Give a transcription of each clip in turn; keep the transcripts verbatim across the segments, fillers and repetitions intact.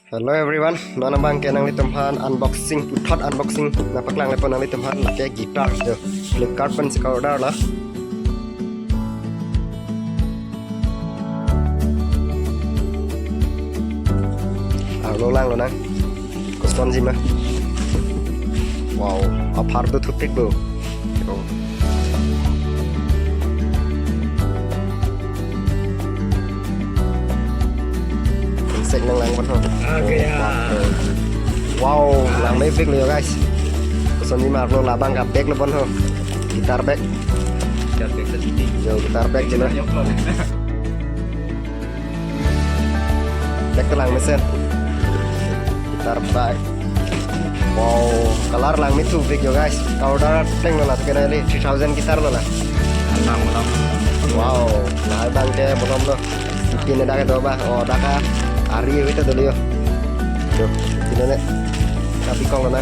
Hello everyone, non abang ke nanglitum aphan unboxing, puthot unboxing nangpaklang lapu nanglitum aphan, lake guitar jo, Flipkart pensi ka-order lo. Arlo langlo nang. Kosonji ma. Wow, apar do thutik bo. Oh. Sek nanglang pon ho. Oke ya. Wow, langmepik lo yo guys. Kosonji ma arlo, labang ke bag lo pon ho. Guitar bag. Guitar bag tadi. Yo, guitar bag cina. Bag ke langmesen. Guitar bag. Wow, color langmethu pik yo guys. Ka-order ateng lo la, kena li three thousand guitar lo la. Anang malam. Wow, la abang ke malam lo. Pin dak do ba, oh dak ke ari wi ta dolo yo. Yo, pin ne. Tapi kong lo na.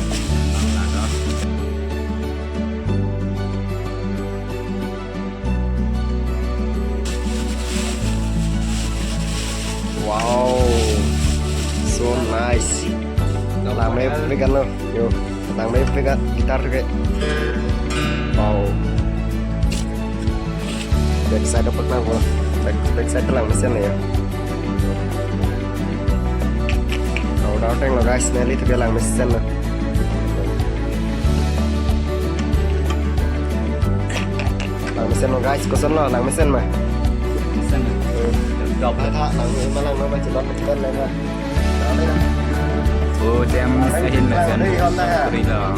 Wow, so nice. Langmepik kan lo. Yo, langmepik kan guitar ke. Wow. Backside apa kenapa? Back, backside langmesen ya. Ka-order ateng lo guys, neli thu ke langmesen lo. Langmesen lo guys, koson lo langmesen ma. Mesen. Dop. Tha, langmesen ma, langmesen ma, cilon mesen ma. Oh, James ahin mesen. Free lo.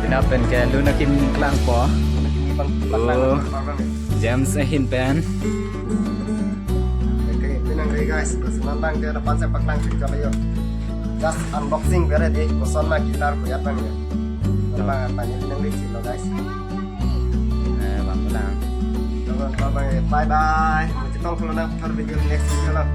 Pina pen ke lun akim klangpo. Oh, James ahin pen. Oke, pinang dei guys, koson abang ke depan saya paklang sih kalau yo. Just unboxing bere dei, koson ma guitar ko ya bang ya. Bang apa ni pinang dei sih lo guys. Eh, bang pulang. Bye bye. Masih tong kalau nak video next video lo.